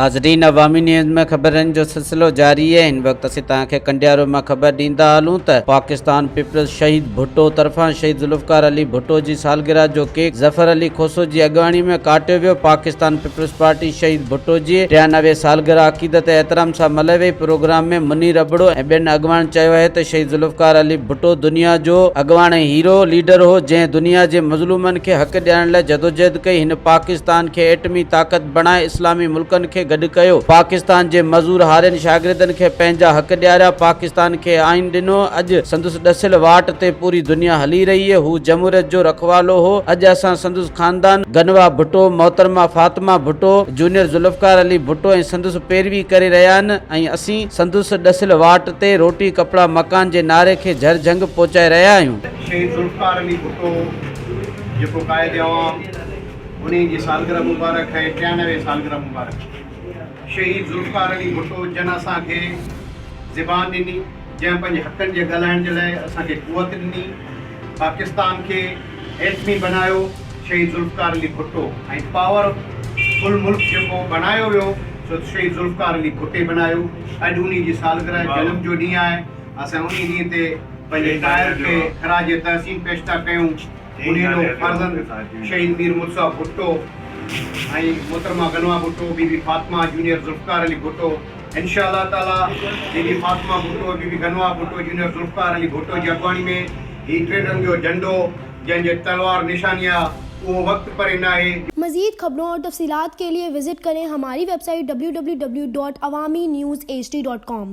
ناظرين عوامي نيوز ۾ خبرن جو سلسلو جاري آهي هن وقت اسين توهان کي ڪنڊيارو مان خبر ڏيندا هلون ته پاڪستان پيپلز شهيد ڀٽو طرفان شهيد ذوالفقار علي ڀٽو جي سالگرهه جو ڪيڪ ظفر علي کوسو جي اڳواڻي ۾ ڪاٽيو ويو پاڪستان پيپلز پارٽي شهيد ڀٽو جي 93 سالگرهه عقيدت ۽ احترام سان ملهائي وئي پروگرام ۾ منير ابڙو ۽ ٻين اڳواڻن چيو آهي ته شهيد ذوالفقار علي ڀٽو دنيا جو اڳواڻ ۽ هيرو ليڊر هو جنهن دنيا جي مظلومن کي حق ڏيارڻ لاء جدوجهد ڪئي هن پاڪستان کي ايٽمي طاقت بڻائي اسلامي ملڪن کي گڏ ڪيو، پاڪستان جي مزور هارين شاگردن کي پنهنجا حق ڏياريا، پاڪستان کي آئين ڏنو، اڄ سندس ڏسيل واٽ تي پوري دنيا هلي رهي، هو جمهوريت جو رکوالو هو، اڄ اسان سندس خاندان، غنويٰ ڀٽو، محترمه فاطمه ڀٽو، جونيئر ذوالفقار علي ڀٽو ۽ سندس پيروي ڪري رهيا آهن ۽ اسين سندس ڏسيل واٽ تي روٽي ڪپڙا مڪان جي نعري کي جهر جهنگ پهچائي رهيا آهيون. شهيد ذوالفقار علي ڀٽو جيڪو قائد عوام انهي جي سالگرهه مبارڪ ۽ 93 سالگرهه مبارڪ. شهيد ذوالفقار علي ڀٽو جن اسان کي زبان ڏني، جنهن پنهنجي حقن جي ڳالهائڻ جي لاء اسان کي قوت ڏني، پاڪستان کي ايٽمي بنايو شهيد ذوالفقار علي ڀٽو ۽ پاور فل ملڪ جيڪو بڻايو ويو سو شهيد ذوالفقار علي ڀٽي بنايو. اڄ انهي جي سالگرهه جنم جو ڏينهن آهي، اسان انهي ڏينهن تي پنهنجي قائد کي خراج تحسين پيش ٿا ڪيون. انهيء جو فرزند شهيد مير مرتضيٰ ڀٽو ۽ محترمه غنويٰ ڀٽو، بي بي فاطمه جونيئر ذوالفقار علي ڀٽو، انشاء الله تعاليٰ بي بي فاطمه ڀٽو ۽ بي بي غنويٰ ڀٽو جونيئر ذوالفقار علي ڀٽو جي اڳواڻي ۾ هي ٽي رنگيو جهنڊو جنهن جي تلوار نشاني آ، اهو وقت پري ناهي. مزيد خبرون اور تفصيلات کے لئے وزٽ کریں ہماری web site www.awamiNewsHD.com.